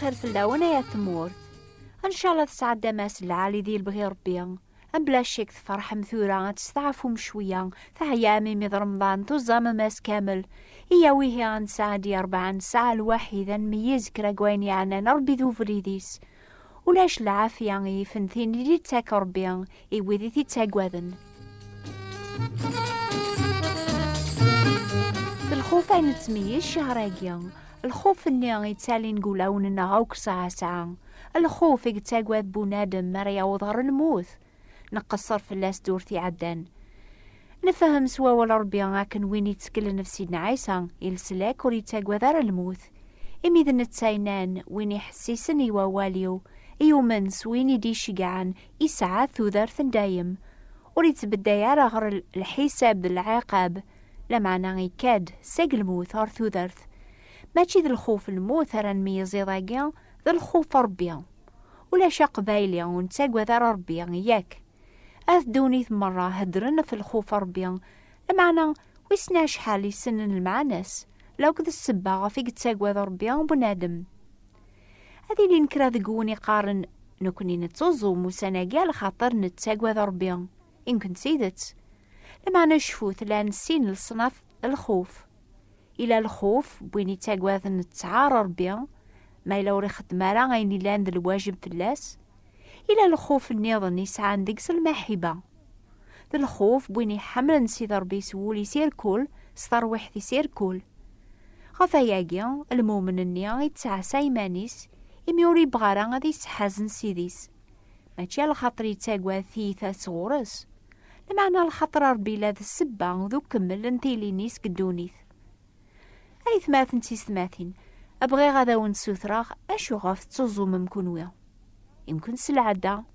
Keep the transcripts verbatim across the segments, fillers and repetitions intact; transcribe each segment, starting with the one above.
Fell-awen ay at tmurt. Ncallah tesɛeddam ass lɛali di lebɣi Ṛebbi. Mebla ccek tferḥem tura ad testeɛfum cwiya, teɛyam imi d Remḍan tuẓamem ass kamel. Iyaw ihi ad nesɛeddi rebɛa n ssaɛa lwaḥid ad nmeyyez kra n wayen yeɛnan Ṛebbi d ubrid-is. Ulac lɛafya i yifen tin i d-ittak Ṛebbi i wid i t-ittaggaden. D lxuf ay nettmeyyiz ccher-agi, lxuf-nni yettalin deg wulawen-nneɣ akk sɛa sɛa, lxuf i yettagad bunadem mi ara yaweḍ ɣer lmut, nqeṣṣer fell-as ddurt iɛeddan. Nefhem s wawal Ṛebbi akken win itteklen ɣef Sidna Ɛisa i leslak ur yettagad ara lmut, imi d netta yennan: "Win iḥessisen i wawal-iw, yumen s win i d-iceggɛen, isɛa tudert n dayem, ur ittbedday ara ɣer l-, lḥisab d lɛiqab, lameɛna ikad seg lmut ɣer tudert." Mačči d lxuf n lmut ara nmeyyez iḍ-agi, d lxuf n Ṛebbi. Ulac aqbayli ur nettagad ara Ṛebbi, yak? At ddunit merra heddren ɣef lxuf n Ṛebbi, lameɛna wissen acḥal i ssnen lmeɛna-s, la akked ssebba ɣef i yettagad Ṛebbi bunadem. Ad ilin kra deg-wen iqqaren: "Nekkni nettuẓum ussan-agi lxaṭer nettagad Ṛebbi." Imken d tidet. Lameɛna cfut, llan sin leṣnaf n lxuf. Ila lxuf n win ittagaden ttɛar Ṛebbi, ma yella ur ixeddem ara ayen illan d lwajeb fell-as. Ila lxuf nniḍen yesɛan deg-s lmaḥiba. D lxuf n win iḥemmlen Sidi Ṛebbi s wul-is irkul, s terwiḥt-is irkul. Ɣef wayagi, lmumen-nni yettɛassa iman-is, imi ur yebɣi ara ad yesseḥazen Sidi-s. Mačči ala xaṭer yettagad tiyita sɣur-s, lameɛna lxaṭer Ṛebbi yella d ssebba d ukemmel n tilin-is deg ddunit. Aytmaten d tiyessetmatin, bɣiɣ ad awen-d-ssutreɣ acu ɣef tettuẓumem kunwi. Imken s lɛadda,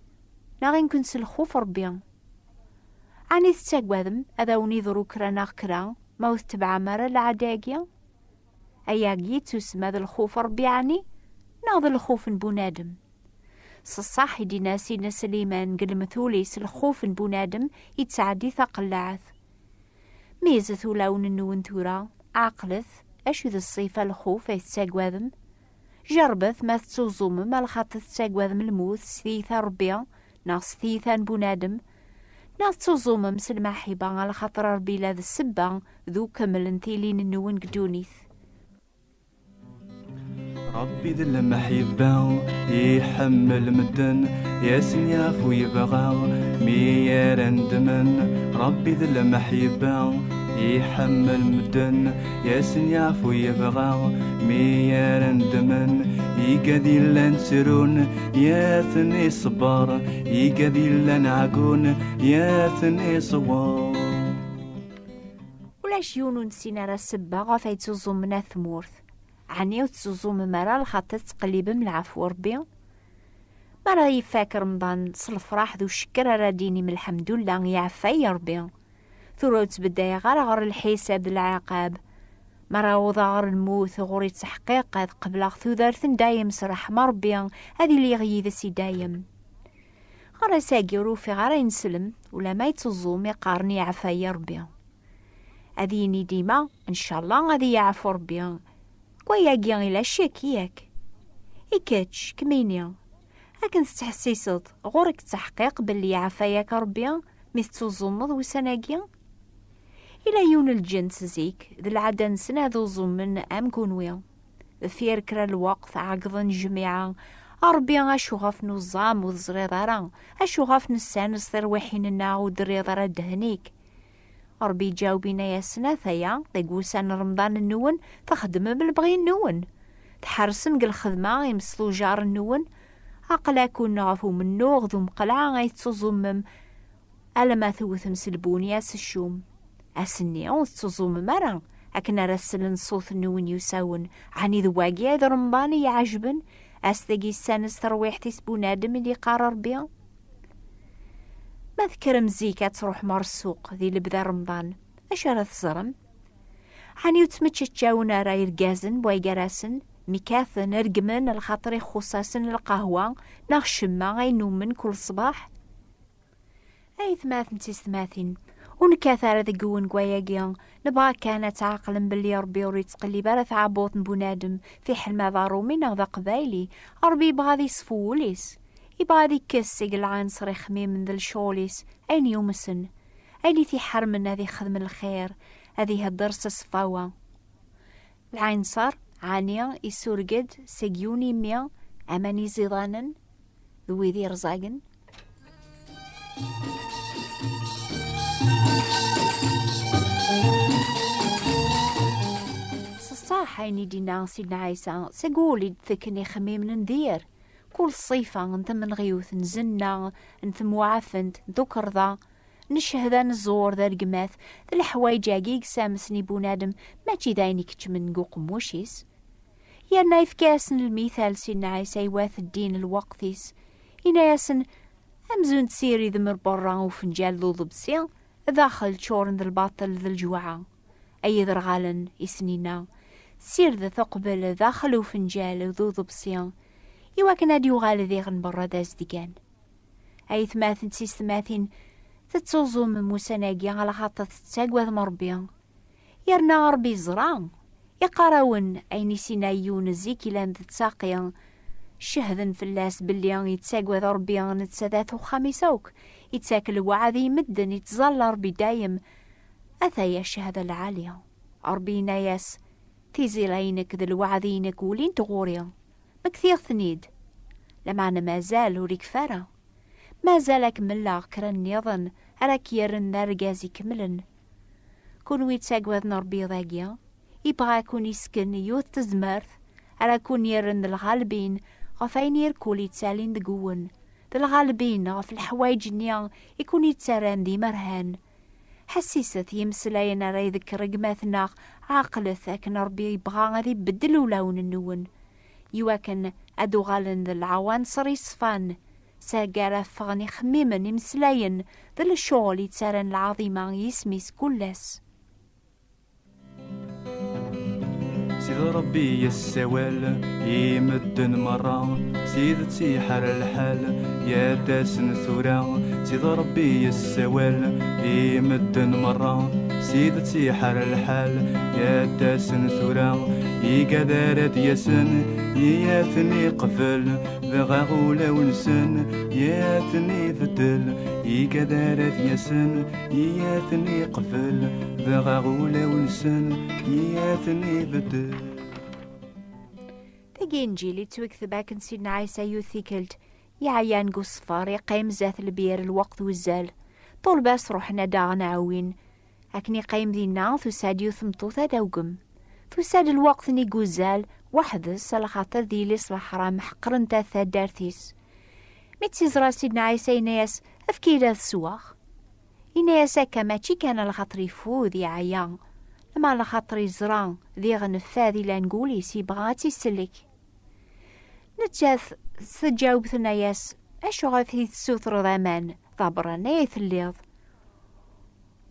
neɣ imken s lxuf Ṛebbi. Ɛni tettagadem ad awen-iḍru kra neɣ kra ma ur tettebɛem ara lɛadda-agi? Ayagi yettusemma d lxuf Ṛebbi ɛni, neɣ d lxuf n bunadem? S ṣṣaḥ i d-yenna Sidna Sliman deg lemtul-is: "Lxuf n bunadem yettɛeddi taqellaɛt." Meyyzet ulawen-nwen tura, ɛqlet acu d ṣṣifa n lxuf ay tettagadem. Jerbet ma tettuẓumem alaxaṭer tettagadem lmut s tiyita n Ṛebbi neɣ s tiyita n bunadem, neɣ tettuẓumem s lmaḥiba alaxaṭer Ṛebbi yella d ssebba d ukemmel n tilin-nwen deg ddunit. Ṛebbi d lemḥibba, iḥemmel medden, i asen-yafu yebɣa mi ara ndmen. Ṛebbi d lemḥibba, iḥemmel medden, i asen-yafu yebɣa mi ara ndmen. Igad yellan ttrun, i aten-iṣebber, igad yellan ɛeggun, i aten-iṣewwer. Ulac yiwen ur nessin ara ssebba ɣef ay ttuẓumen at tmurt. Ɛni ur tettuẓumem ara lxaṭer tettqellibem lɛefw Ṛebbi? Mi ara ifak Remḍan s lefṛaḥ d ucekker ara d-inim: "Lḥemdullah, iɛeffa-yi Ṛebbi. Tura ur ttbeddayeɣ ara ɣer lḥisab d lɛiqab. Mi ara awḍeɣ ɣer lmut, ɣur-i ttḥqiq ad qebleɣ tudert n dayem s ṛṛeḥma Ṛebbi, ad iliɣ yid-s i dayem." Ɣer ass-agi ur ufiɣ ara ineslem, ulamma yettuẓum iqqaren: "Iɛeffa-yi Ṛebbi." Ad yini dima: "Ncallah ad iyi-yeɛfu Ṛebbi." Deg wayagi ila ccek, yak? I kečč, kemmini, akken tettḥessiseḍ, ɣur-k ttḥqiq belli iɛeffa-yak Ṛebbi mi tettuẓumeḍ ussan-agi? Ila yiwen n lǧens zik, d lɛada-nsen ad uẓumen am kunwi. Deffir kra n lweqt ɛeggḍen jmiɛa: "A Ṛebbi, acu ɣef nuẓam ur teẓriḍ ara? Acu ɣef nessan s tirwiḥin-nneɣ ur d-terriḍ ara ddehn-ik?" Ṛebbi iǧaweb, yenna-yasen: "Ataya, deg wussan n Remḍan-nwen, txeddmem lebɣi-nwen. Tḥersem deg lxedma imesṭujar-nwen. Aql-aken ɣef umennuɣ d umeqleɛ ay tettuẓumem, alamma tewtem s lbunya s ccum. Ass-nni ur tettuẓumem ara, akken ara slen ṣṣut-nwen yusawen. Ɛni d wagi ay d Remḍan i iɛejben, ass deg yessan s terwiḥt-is bunadem i d-iqqar Ṛebbi?" Ma tekkrem zik ad truḥem ɣer ssuq di lebda Remḍan, acu ara teẓrem? Ɛni ur ttmeččaččawen ara irgazen n waygar-asen, mi kkaten, reggmen, lxaṭer ixuṣṣ-asen lqahwa neɣ ccemma ay numen kul ṣṣbeḥ? Aytmaten d tiyessetmatin, Ur nekkat ara deg-wen deg wayagi. Nebɣa kan ad tɛeqlem belli Ṛebbi ur yettqellib ara taɛebbuḍt n bunadem, fiḥel ma d aṛumi neɣ d aqbayli. Ṛebbi yebɣa ad yeṣfu wul-is. Yebɣa ad ikkes seg lɛanṣer ixemmimen d lecɣal-is ayen yumsen, ayen i t-iḥermen ad ixdem lxir, ad ihedder s ṣṣfawa. Lɛinṣer, ɛni isureg-d seg yiwen imi aman iẓidanen d wid irẓagen? S ṣṣeḥ ayen i d-yenna Sidna Ɛisa, seg wul i d-tekken ixemmimen n dir. Kul ṣṣifa n tmenɣiwt, n zenna, n temwaɛfent, n tukerḍa, n ccehda, n ẓẓur, d rregmat, d leḥwayeǧ-agi i yessamsen i bunadem, mačči d ayen ikeččmen deg uqemmuc-is. Yerna yefka-yasen lmital Sidna Ɛisa i wat ddin lweqt-is. Yenna-yasen, amzun tessiridem ar berra ufenǧal d uḍebsi, daxel ččuren d lbaṭel d leǧwaɛa. Ay iderɣalen, i sen-yenna, sirdet uqbel daxel ufenǧal d uḍebsi, iwakken ad yuɣal diɣen berra d azedgan. Aytmaten d tisetmatin, tettuẓumem ussan-agi alaxaṭer tettaggadem Ṛebbi. Yerna Ṛebbi yeẓra, iqqar-awen ayen i s-yenna yiwen zik ilan d ttaqi. Cehden fell-as belli yettaggad Ṛebbi, netta d at uxxam-is akk, ittak lweɛd i medden, ittẓalla Ṛebbi dayem. Ataya ccehda lɛali. Ṛebbi yenna-yas, tiẓila-inek d lweɛd-inek ulint ɣur-i. Mmektiɣ-ten-id. Lameɛna mazal ur ikfi ara. Mazal ad k-mleɣ kra nniḍen ara k-yerren d argaz ikemlen. Kunwi ttaggaden Ṛebbi dagi, yebɣa ad kun-isken yiwet tezmert ara kun-yerren d lɣalbin ɣef ayen irkul yettalin deg-wen, d lɣalbin ɣef leḥwayeǧ-nni i kun-yettarran d imerhan. Ḥessiset i yimeslayen ara iḍekker gma-tneɣ, ɛqlet akken Ṛebbi yebɣa ad ibeddel ulawen-nwen, iwakken ad uɣalen d lɛawanṣer iṣfan, seg ara ffɣen ixemmimen, imeslayen, d lecɣal yettarran lɛaḍima i yisem-is kul ass. Sidi Ṛebbi yessawal i medden merra, s tidet iḥar lḥal, yat-asen tura. Sidi Ṛebbi yessawal i medden merra, s tidet iḥar lḥal, yat-asen tura. Igad ara d-yasen, i ad ten-iqbel, dɣa ulawen-nsen i ad ten-ibeddel. Igad ara d-yasen, i ad ten-iqbel, dɣa ulawen-nsen i ad ten-ibeddel. Tagi Inǧil yettwakteb akken Sidna Ɛisa yiwet tikkelt yeɛyan deg uṣeffer, yeqqim zdat lbir lweqt uzzal. Ṭulba-s ruḥen ad aɣen-ɛawin. Akken iqqim dinna, tusa-d yiwet tmeṭṭut ad awgem. Tusa-d lweqt-nni deg uzzal, weḥd-s, alaxaṭer d yelli-s leḥram ḥeqrent-at taddart-is. Mi tt-iẓra Sidna Ɛisa, yenna-yas, efk-iyi-d ad sweɣ. Yenna-yas akka mačči kan alaxaṭer ifud, yeɛya, lama alaxaṭer iẓra diɣen fad ilan deg wul-is, yebɣa ad tt-isellek. Nettat tǧaweb, tenna-yas, acuɣef i tessutreḍ aman? D aberrani ay telliḍ.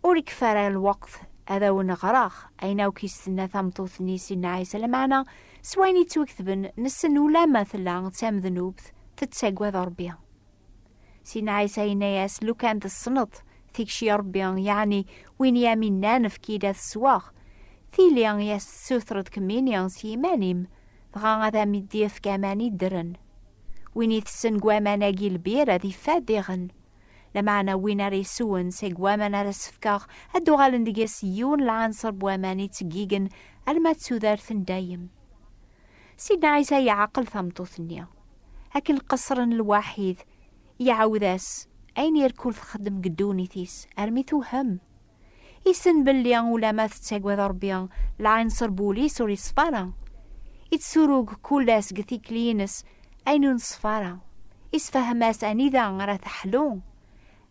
Ur ikfi ara lweqt ad awen-ɣreɣ ayen akk i s-tenna tameṭṭut-nni i Sidna Ɛisa, lameɛna s wayen yettwaketben, nessen ulamma tella d tamednubt, tettaggad Ṛebbi. Sidna Ɛisa yenna-yas, lukan tessneḍ tikci n Ṛebbi, yeɛni win i am-innan efk-iyi-d ad sweɣ, tili i as-tessutreḍ kemmini s yiman-im, dɣa ad am-d-yefk aman iddren. Win itessen deg waman-agi lbir ad ifad diɣen. Lameɛna win ara yeswen seg waman ara s-fkeɣ, ad d-uɣalen deg-s yiwen lɛanṣer n waman itteggigen alma d tudert n dayem. Sidna Ɛisa yeɛqel tameṭṭut-nni. Akken qeṣṣren lwaḥid, iɛawed-as ayen irkul txeddem deg ddunit-is, armi tewhem. Issen belli ulamma tettagad Ṛebbi, lɛinṣer n wul-is ur yeṣfi ara. Ittsurug kul ass deg tikli-ines ayen ur neṣfi ara. Isfehhem-as anida ara teḥlu,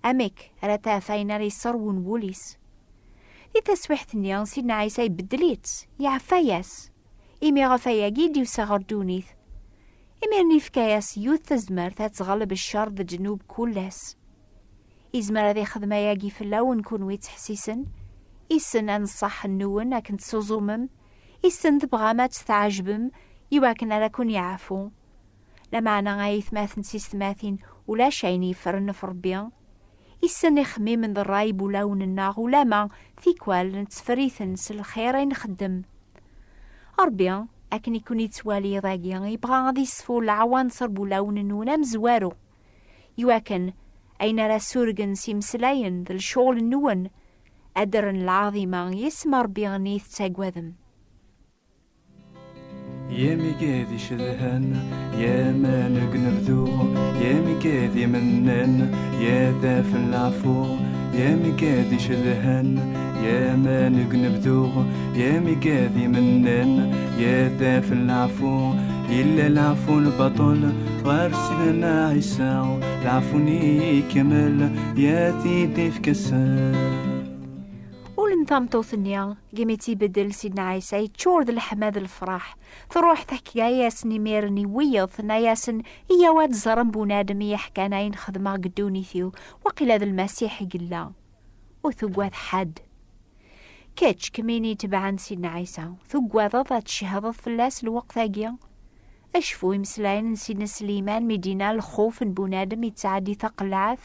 amek ara taf ayen ara yesserwun wul-is. Di taswiḥt-nni, Sidna Ɛisa ibeddel-itt, yeɛfa-yas. Imi ɣef ayagi i d-yusa ɣer ddunit. Imiren yefka-yas yiwet tazmert ad teɣleb ccer d ddnub kul ass. Izmer ad ixdem ayagi fell-awen kunwi ttḥessisen, issen anṣaḥ-nwen akken tessuẓumem, issen tebɣam ad tt-tɛejbem iwakken ara ken-yeɛfu. Lameɛna ay aytmaten d tisetmatin, ulac ayen yeffren ɣef Ṛebbi. Issen ixemmimen d ṛṛay n wulawen-nneɣ, ulama tikwal netteffer-iten s lxir ay nxeddem. Ṛebbi, akken i ken-ittwali iḍ-agi, yebɣa ad yesfu leɛwanṣer n wulawen-nwen amezwaru, iwakken ayen ara surgen s imeslayen d lecɣel-nwen, ad rren lɛaḍima i yisem n Ṛebbi-nni i tettaggadem. Yamigad icedhan, yaman deg unebdu, yamigad imennan, yadaf n leɛfu. Yamigad icedhan, yaman deg unebdu, yamigad imennan, yadaf n leɛfu. Yella leɛfu n lbaṭel ɣer Sidna Ɛisa, leɛfu-nni ikemmel, yat-id ifk ass. Ul n tameṭṭut-nni, imi tt-ibeddel Sidna Ɛisa, yeččur d leḥma d lefraḥ. Truḥ tehka-yasen imiren i wiyeḍ, tenna-yasen: "Iyyaw ad ẓren bunadem i yeḥkan ayen xedmeɣ deg ddunit-iw, waqila d Lmasiḥ i yella." Ur tugad ḥedd. Kečč, kemmini itebɛen Sidna Ɛisa, tugadeḍ ad tcehdeḍ fell-as lweqt-agi? Acfu imeslayen n Sidna Sliman mi d-yenna: "Lxuf n bunadem yettɛeddi taqelɛet."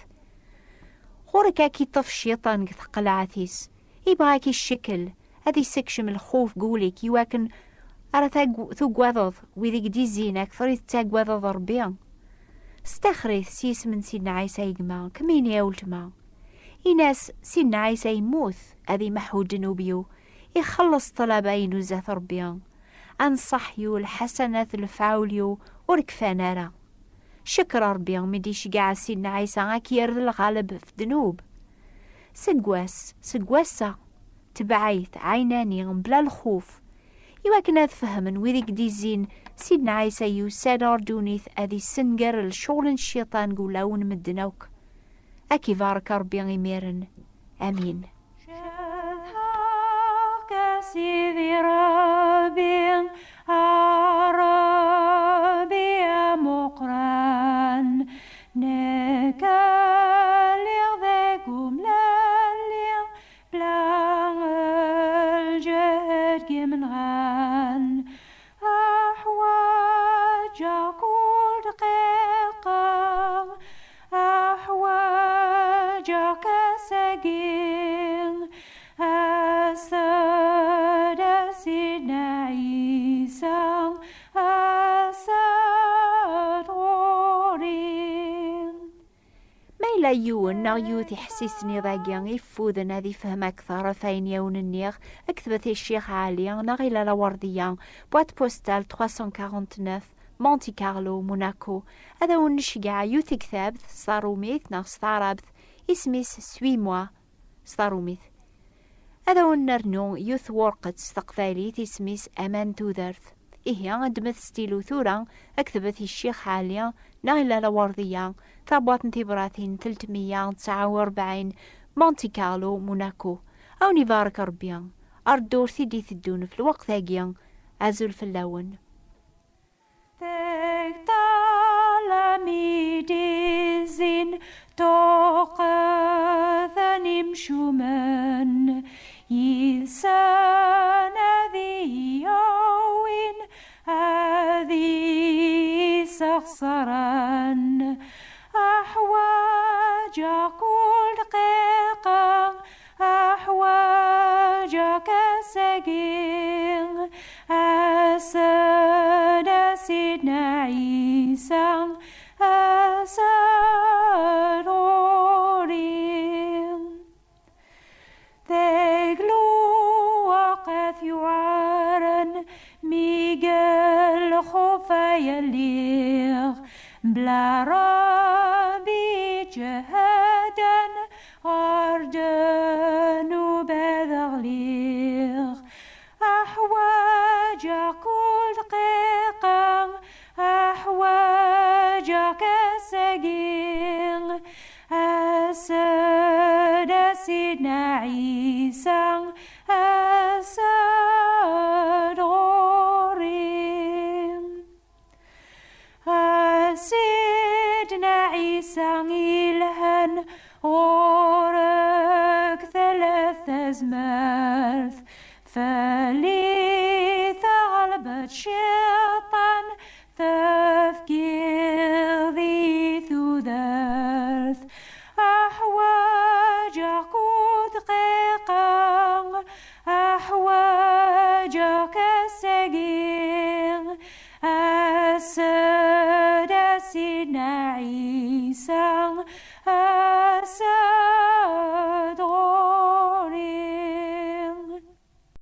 Ɣur-k ad k-iṭṭef cciṭan deg tqelɛet-is, ibɣa ad k-icekkel, ad issekcem lxuf deg wul-ik, iwakken ara tag- tugadeḍ wid i k-d-izzin akter i tettagadeḍ Ṛebbi. Staxer-it s yisem n Sidna Ɛisa a gma, kemmini a weltma. Ini-as: "Sidna Ɛisa yemmut ad imeḥḥu ddnub-iw, ixelleṣ ṭṭlaba-inu zdat Ṛebbi. Anṣaḥ-iw, lḥasanat, lefɛul-iw ur kfan ara." Cekker Ṛebbi mi d-iceggeɛ Sidna Ɛisa ad k-yerr d lɣaleb f ddnub. Seg wass, seg wass-a, tebɛ-it ɛinani mebla lxuf, iwakken ad fehmen wid i k-d-izzin Sidna Ɛisa yusa-d ɣer ddunit ad issenger lecɣel n cciṭan deg wulawen n medden akk. Ad k-ibarek Ṛebbi imiren. Amin. Cedhaɣ-k a Sidi Ṛebbi, a Ṛebbi amuqran, nekk lliɣ deg umlalli, bla lǧehd n yimenɣan. Aḥwaǧeɣ kul dqiqa, aḥwaǧeɣ-k ass-agi. As-d a Sidna Ɛisa, as-d ɣur-i. Ma yella yiwen neɣ yiwet iḥessisen iḍ-agi ifuden ad ifhem akteṛ ɣef ayen i awen-nniɣ, ketbet i Ccix Ɛli neɣ i Lalla Werdiya, boîte postale trois cent quarante-neuf, Monte Carlo, Monaco. Ad awen-nceggeɛ yiwet tektabt s taṛumit neɣ s taɛrabt, isem-is Suis-moi s taṛumit. Ad awen-nernu yiwet twerqet s teqbaylit, isem-is Aman Tudert. Ihi, ddmet stylo tura, ketbet i Ccix Ɛli neɣ i Lalla Werdiya, tabwaṭ n tibratin telt meyya tesɛa u rebɛin, Monte Carlo, Monaco. A wen-ibarek Ṛebbi. Ar ddurt i d-iteddun f lweqt-agi. Azul fell-awen. Deg ṭṭlam i d-izzin tuqqet n imcumen, yid-sen ad iyi-awin, ad iyi-sseɣṣren. Aḥwaǧeɣ kul dqiqa, aḥwaǧeɣ-k ass-agi. As-d a Sidna Ɛisa, as-d ɣur-i. Deg lweqt yuɛren, mi deg lxuf ay lliɣ, bla Ṛebbi ǧehden, ɣer ddnub ad ɣliɣ. Aḥwaǧeɣ kul dqiqa, aḥwaǧeɣ-k ass-agi. As-d a Sidna Ɛisa, as-d ɣur-i. A Sidna Ɛisa ilhan, ɣur-k tella tazmert, fell-i tɣelbeḍ cciṭan, tefkiḍ-i tudert. Aḥwa- ass-agi, ass